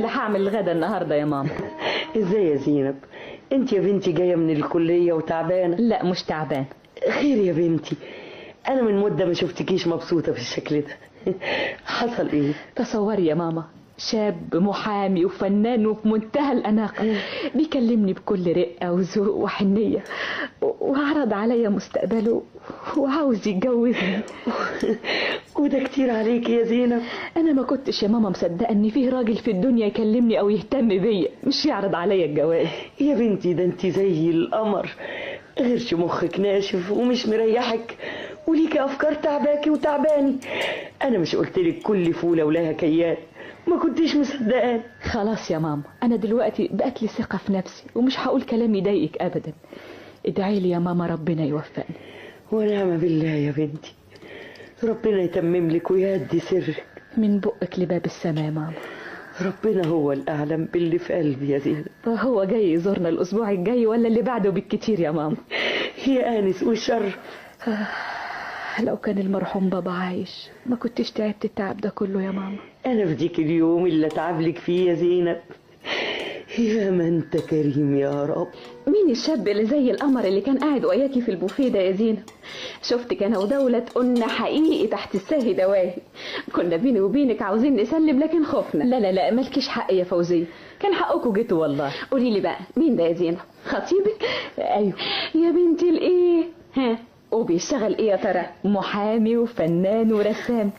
اللي هعمل الغدا النهارده يا ماما. ازاي يا زينب؟ انت يا بنتي جاية من الكلية وتعبانه. لا مش تعبان. خير يا بنتي، انا من مده ما شفتكيش مبسوطة بالشكل ده. حصل ايه؟ تصوري يا ماما، شاب محامي وفنان وفي منتهى الأناقة، بيكلمني بكل رقة وذوق وحنية، وعرض عليا مستقبله وعاوز يتجوزني. وده كتير عليك يا زينب. أنا ما كنتش يا ماما مصدقة إن فيه راجل في الدنيا يكلمني أو يهتم بيا، مش يعرض عليا الجواز. يا بنتي ده انت زي القمر، غيرش مخك ناشف ومش مريحك، وليكي أفكار تعباكي وتعباني. أنا مش قلتلك كل فولة ولها كيان؟ ما كنتيش مصدقاني. خلاص يا ماما، انا دلوقتي بقت لي ثقة في نفسي ومش هقول كلام يضايقك ابدا. ادعي لي يا ماما ربنا يوفقني. ونعم بالله يا بنتي، ربنا يتمم لك ويهدي سرك. من بقك لباب السماء يا ماما. ربنا هو الاعلم باللي في قلبي يا زينب. هو جاي يزورنا الاسبوع الجاي ولا اللي بعده بالكتير يا ماما. يا انس والشر. لو كان المرحوم بابا عايش ما كنتش تعبت التعب ده كله يا ماما. انا في ديك اليوم اللي اتعبلك فيه يا زينب. يا ما انت كريم يا رب. مين الشاب اللي زي القمر اللي كان قاعد وياكي في البوفيه ده يا زينب؟ شفتك انا ودولة قلنا حقيقي تحت الساهي دواهي. كنا بيني وبينك عاوزين نسلم لكن خفنا. لا لا لا، مالكيش حق يا فوزية، كان حقكم جيتوا والله. قولي لي بقى مين ده يا زينب؟ خطيبك؟ ايوه يا بنتي. الايه؟ ها، وبيشتغل ايه يا ترى؟ محامي وفنان ورسام.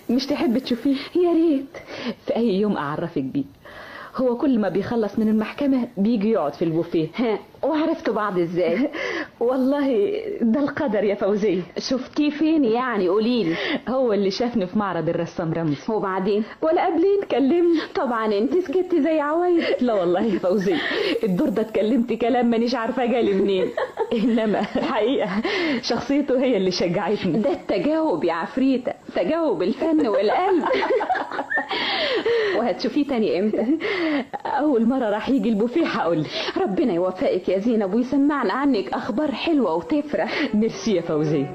مش تحب تشوفيه؟ يا ريت. في اي يوم اعرفك بيه. هو كل ما بيخلص من المحكمة بيجي يقعد في البوفيه. ها، وعرفتوا بعض ازاي؟ والله ده القدر يا فوزية. شفتيه فين يعني؟ قوليلي. هو اللي شافني في معرض الرسام رمزي. وبعدين؟ ولا قبلين كلمني. طبعا انت سكتي زي عوايد. لا والله يا فوزية، الدور ده اتكلمت كلام مانيش عارفة جالي منين. انما الحقيقة شخصيته هي اللي شجعتني. ده التجاوب يا عفريتة، تجاوب الفن والقلب. وهتشوفيه تاني امتى؟ اول مرة راح يجي البوفيه هقولك. ربنا يوفقك يا زينب ويسمعنا عنك اخبار حلوة وتفرح. ميرسي يا فوزيه.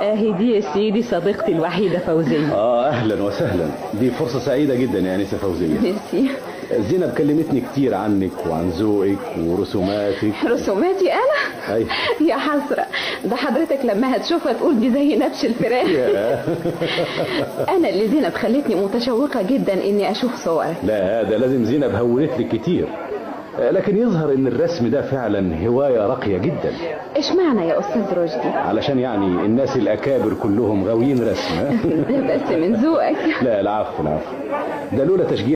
اهي دي يا سيدي صديقتي الوحيدة فوزيه. اهلا وسهلا، دي فرصة سعيدة جدا يا انسه فوزيه. ميرسي. زينب كلمتني كتير عنك وعن ذوقك ورسوماتك. رسوماتي انا؟ ايوه. يا حسرة، ده حضرتك لما هتشوفها تقول دي زي نبش الفراخ. انا اللي زينب خلتني متشوقة جدا اني اشوف صورك. لا ده لازم زينب هونت لك كتير، لكن يظهر ان الرسم ده فعلا هواية راقية جدا. ايش معنى يا استاذ رشدي؟ علشان يعني الناس الاكابر كلهم غاويين رسم. ده بس من ذوقك. لا العفو العفو، ده لولا تشجيع